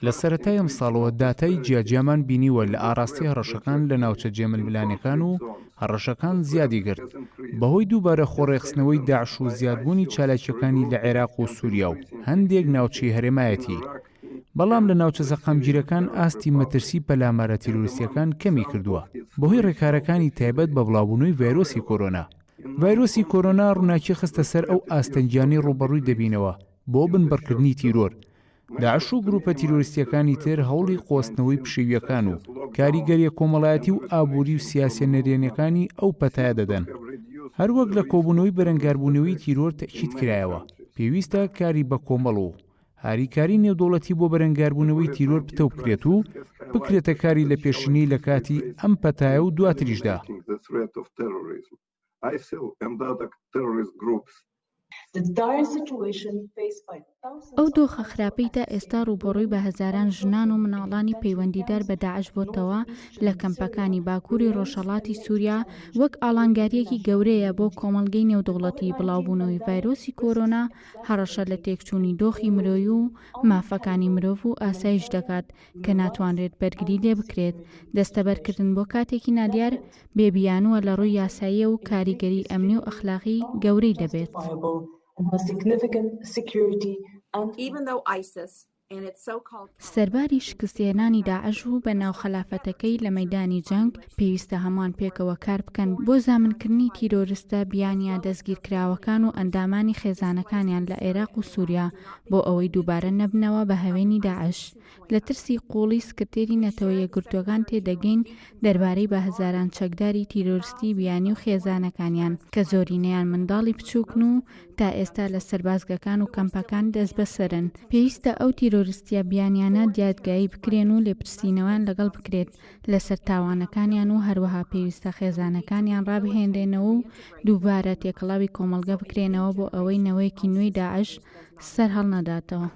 لە سەرەتای ئەمساڵەوە داتای جیاجیامان بینیوە لە ئاراستەی هەڕەشەکان لە ناوچە جێململانێکان و هەڕەشەکان زیادی کرد بەهۆی دووبارە خۆڕێکخستنەوەی داعش و زیادبوونی چالاکییەکانی لە عێراق و سووریا و هەندێک ناوچەی هەرێمایەتی، بەڵام لە ناوچە سەقامگیرەکان ئاستی مەترسی پەلامارە تیرۆریستییەکان کەمی کردووە بەهۆی ڕێکارەکانی تایبەت بە بڵاوبوونەوەی ڤایرۆسی کۆرۆنا. ڤایرۆسی کۆرۆنا ڕووناکی خستە سەر ئەو ئاستەنگیانەی ڕووبەڕووی دەبینەوە بۆ بنبڕکردنی تیرۆر. داعش و گروپە تیرۆریستییەکانی تر هەوڵی قۆستنەوەی پشێوییەکان و کاریگەرییە کۆمەڵایەتی و ئابووری و سیاسییە نەرێنییەکانی ئەو پەتایە دەدەن. هەروەک لە کۆبوونەوەی بەرەنگاربوونەوەی تیرۆر تەئکید کرایەوە، پێویستە کاری بەکۆمەڵ و هاریکاری نێودەوڵەتی بۆ بەرەنگاربوونەوەی تیرۆر پتەو بکرێت و بکرێتە کاری لەپێشینەی لە کاتی ئەم پەتایە و دواتریشدا. ئەو دۆخە خراپەی تا ئێستا ڕووبەڕووی بە هەزاران ژنان و مناڵانی پەیوەندیدار بە داعش بۆتەوە لە کەمپەکانی باکووری ڕۆژهەڵاتی سووریا وەک ئاڵانگارییەکی گەورەیە بۆ کۆمەڵگەی نێودەوڵەتی بڵاوبوونەوەی ڤایرۆسی کۆرۆنا هەڕەشە لە تێکچوونی دۆخی مرۆیی و مافەکانی مرۆڤ و ئاسایش دەکات کە ناتوانرێت بەرگری لێبکرێت. دەستەبەرکردن بۆ کاتێکی نادیار بێ بیانووە لە ڕووی یاساییە و کاریگەری ئەمنی و ئەخلاقی گەورەی دەبێت. سەرباری شکستهێنانی داعش و بەناو خەلافەتەکەی لە مەیدانی جەنگ، پێویستە هەمووان پێکەوە کار بکەن بۆ زامنکردنی تیرۆرستە بیانییە دەستگیرکراوەکان و ئەندامانی خێزانەکانیان لە عێراق و سوریا بۆ ئەوەی دووبارە نەبنەوە بە هەوێنی داعش. لە ترسی قووڵی سکرتێری نەتەوە یەکگرتووەکان تێدەگەین دەربارەی بە هەزاران چەکداری تیرۆرستی بیانی و خێزانەکانیان کە زۆرینەیان منداڵی بچووکن و تا ئێستا لە سەربازگەکان و کەمپەکان دەستبەسەرن. پێویستە ئەو تیرۆرستییە بیانیانە دیادگایی بکرێن و لێپرسینەوەیان لەگەڵ بکرێت لەسەر تاوانەکانیان و هەروەها پێویستە خێزانەکانیان ڕابهێنرێنەوە و دووبارە تێکەڵاوی کۆمەڵگە بکرێنەوە بۆ ئەوەی نەوەیەکی نوێی داعش سەرهەڵنەداتەوە.